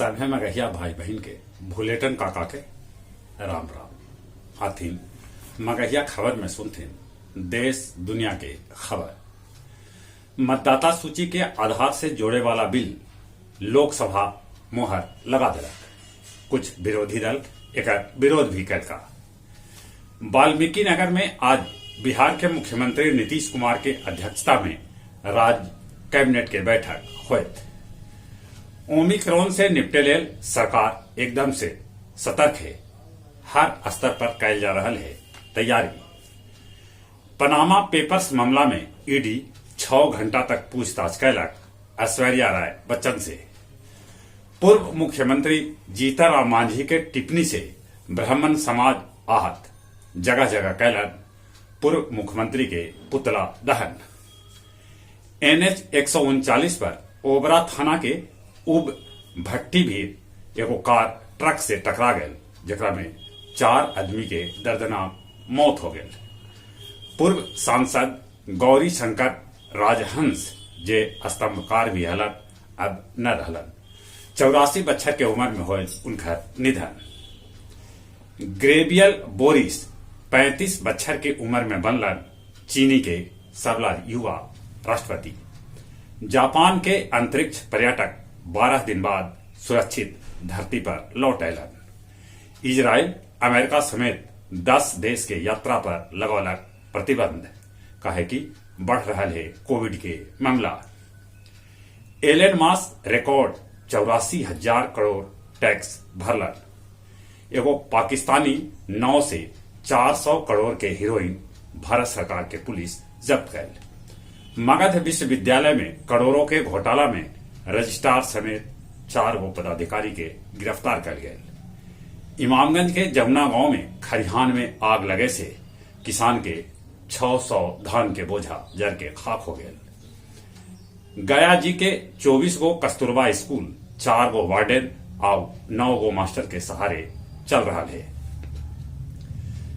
सभे मगहिया भाई बहिन के भुलेटन काका के राम राम। आथिन मगहिया खबर में सुनथिन देश दुनिया के खबर। मतदाता सूची के आधार से जोड़े वाला बिल लोकसभा मोहर लगा देलक। कुछ विरोधी दल एकर विरोध भी कैलका। वाल्मीकि नगर में आज बिहार के मुख्यमंत्री नीतीश कुमार के अध्यक्षता में राज्य कैबिनेट के बैठक होयत। ओमिक्रॉन से निपटे लेल सरकार एकदम से सतर्क है। हर स्तर पर कैल जा रहल है तैयारी। पनामा पेपर्स मामला में ईडी 6 घंटा तक पूछताछ कैलक ऐश्वर्या राय बच्चन से। पूर्व मुख्यमंत्री जीतन राम मांझी के टिप्पणी से ब्राह्मण समाज आहत, जगह जगह कैलन पूर्व मुख्यमंत्री के पुतला दहन। एनएच 139 पर ओबरा थाना के उब भट्टी भी एगो कार ट्रक से टकरा गयल, जेकरा में 4 आदमी के दर्दनाक मौत हो गयल। पूर्व सांसद गौरी शंकर राजहंस जे स्तंभकार भी हलन अब न रहलन। 84 बच्छर के उम्र में होयल उनकर निधन। ग्रेबियल बोरिस 35 बच्छर के उम्र में बनलन चीनी के सबला युवा राष्ट्रपति। जापान के अंतरिक्ष पर्यटक 12 दिन बाद सुरक्षित धरती पर लौट अयलन। इजराइल अमेरिका समेत 10 देश के यात्रा पर लगौलक प्रतिबंध, काहे कि बढ़ रहा है कोविड के मामला। Elon Musk record 84,000 crore tax भरलन। एगो पाकिस्तानी नाव से 400 करोड़ के हीरोइन भारत सरकार के पुलिस जब्त कैल। मगध विश्वविद्यालय में करोड़ों के घोटाला में रजिस्ट्रार समेत 4 गो पदाधिकारी के गिरफ्तार कर गए। इमामगंज के जमुना गांव में खरिहान में आग लगे से किसान के 600 धान के बोझा जर के खाक हो गए। गया जी के 24 गो कस्तूरबा स्कूल 4 गो वार्डन और 9 गो मास्टर के सहारे चल रहा है।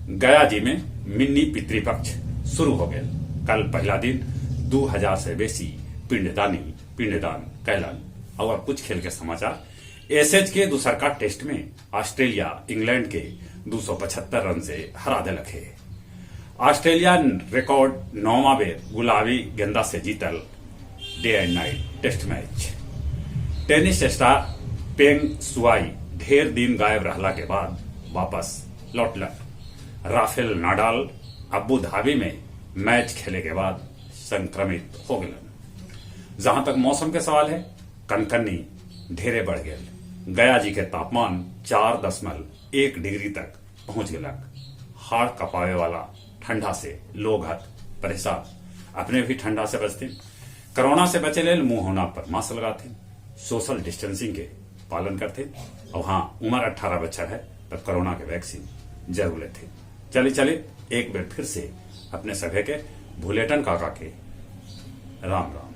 गया जी में मिन्नी पितृपक्ष शुरू हो गए। कल पहला दिन 2000 से बेसी पिंडदानी पिंडदान कैलन। और कुछ खेल के समाचार। एसएच के दूसरका टेस्ट में ऑस्ट्रेलिया इंग्लैंड के 275 रन से हरा देलक है। ऑस्ट्रेलिया रिकॉर्ड 9वां बेर गुलाबी गेंदा से जीतल day and night test match. Tennis star Peng Shuai ढेर दिन गायब रहला के बाद वापस लौटलन। राफेल नाडाल अबू धाबी में मैच खेले के बाद संक्रमित हो गलन। जहां तक मौसम के सवाल है, कनकनी ढेरे बढ़ गए। गया जी के तापमान 4.1 डिग्री तक पहुंच गलक। हाड़ कपावे वाला ठंडा से लोग हत परेशान। अपने भी ठंडा से बचते, कोरोना से बचे लेल मुंह होना पर मास्क लगाते, सोशल डिस्टेंसिंग के पालन करते और हाँ, उम्र 18 बच्चा है तब कोरोना के वैक्सीन जरूर लेते। चले चले एक बार फिर से अपने सभे के भुलेटन काका के राम राम।